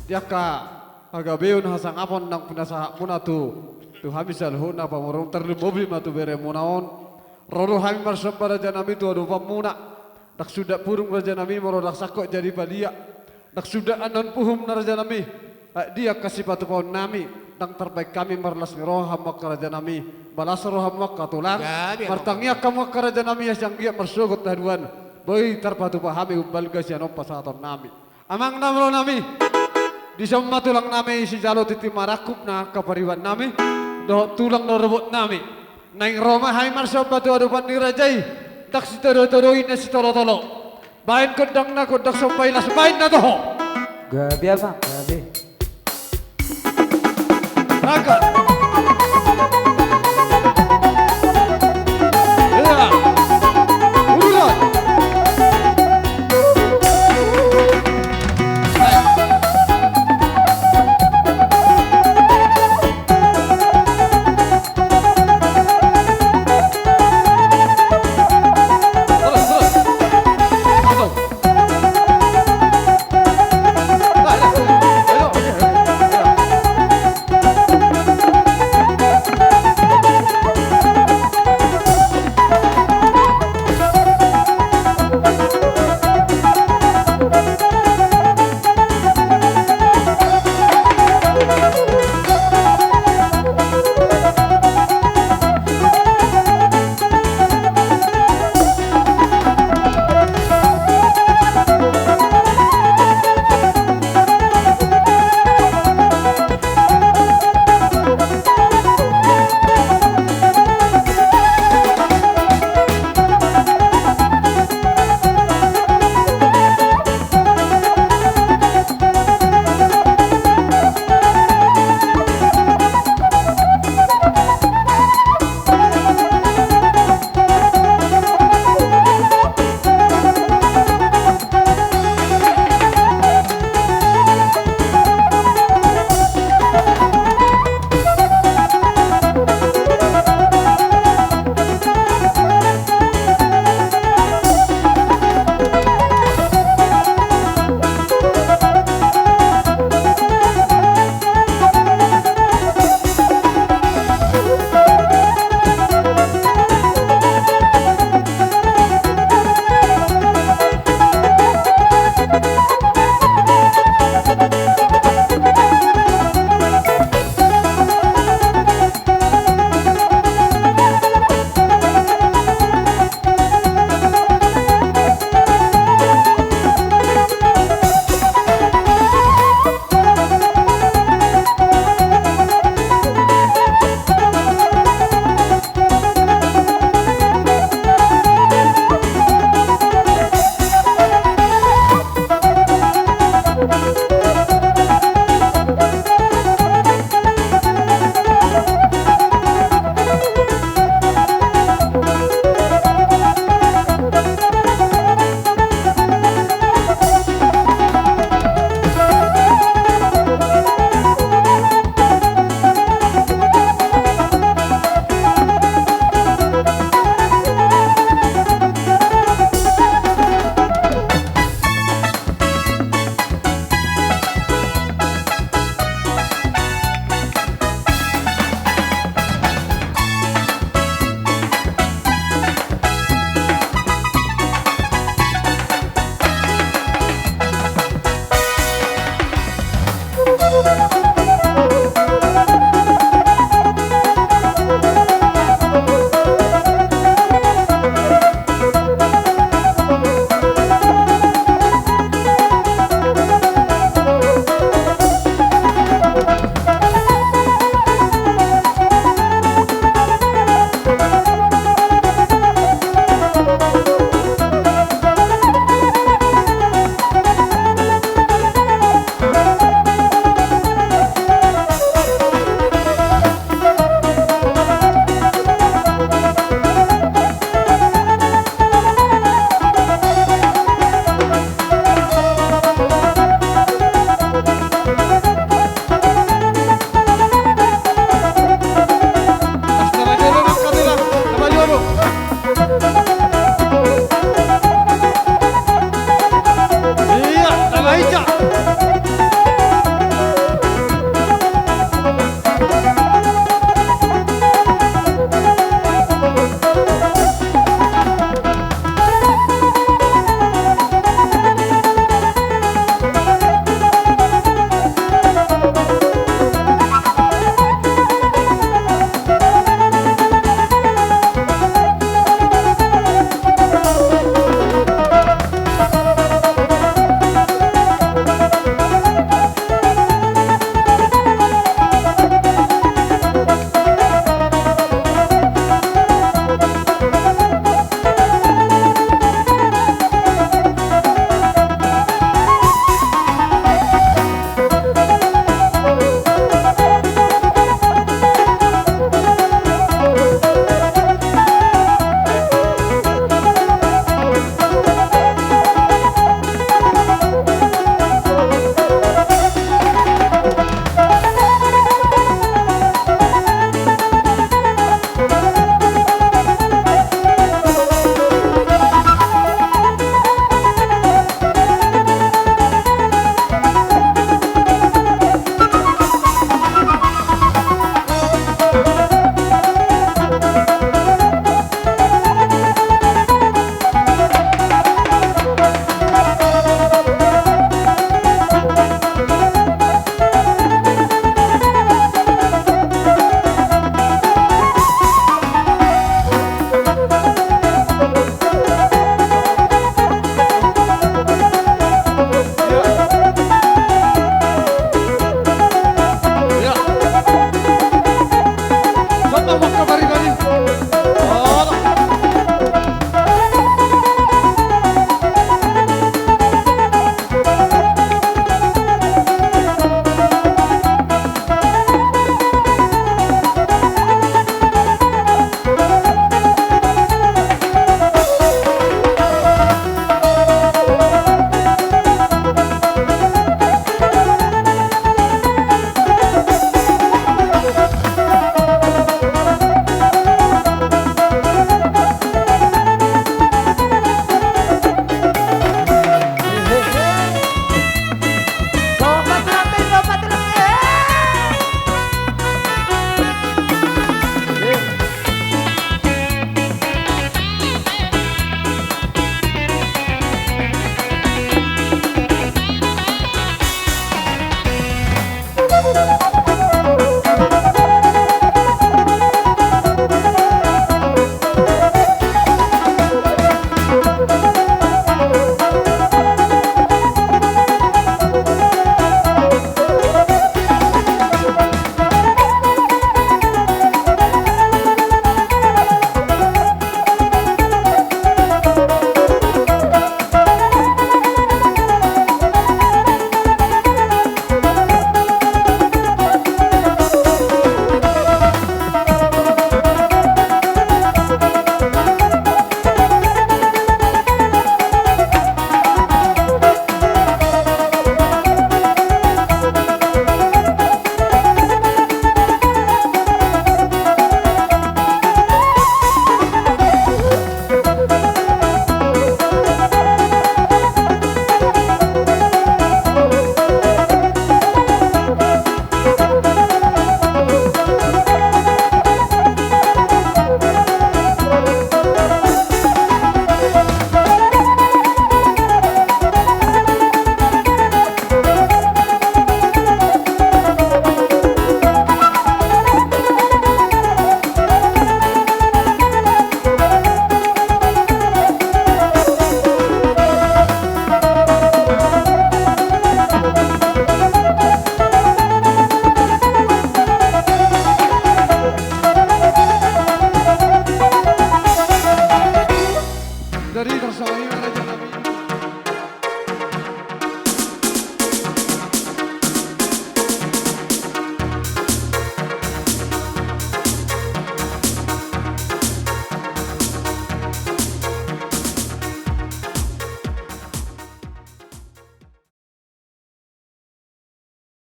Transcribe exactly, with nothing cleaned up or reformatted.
Di angka hagabeon hasangapon naung pinasahatmuna tu, tu hami saluhutna pamoruon, tarlumobi ma tu beremuna on. Ro do hami marsomba rajanami tu adopanmuna. Ndang suda purung rajanami molo ndang sangkot jadi palia. Ndang suda annon puhum na rajanami. Aek di angka sipatupaonnami. Ndang tarbaen hami marlas ni roha hamu angka rajanami. Malas roha hamu angka tulang. Gabe, gabe. Martangiang hamu angka rajanami, asa anggiat marsogot haduan. Boi tarpatupa hami umbalga sian on pasahatonnami. Amang na ro nami. Dison ma tulang nami sijalo tintin marangkup na angka pariban nami. Dohot tulang rorobot nami. Naeng ro ma hami marsomba tu adopan ni raja i. Ndang sitodotodo i na sitolotolo. Baen gondangna gondang somba i, las baen na toho. Gabe, amang, gabe. Angkat. Iya. Urusan. Jadi tarsongon i ma na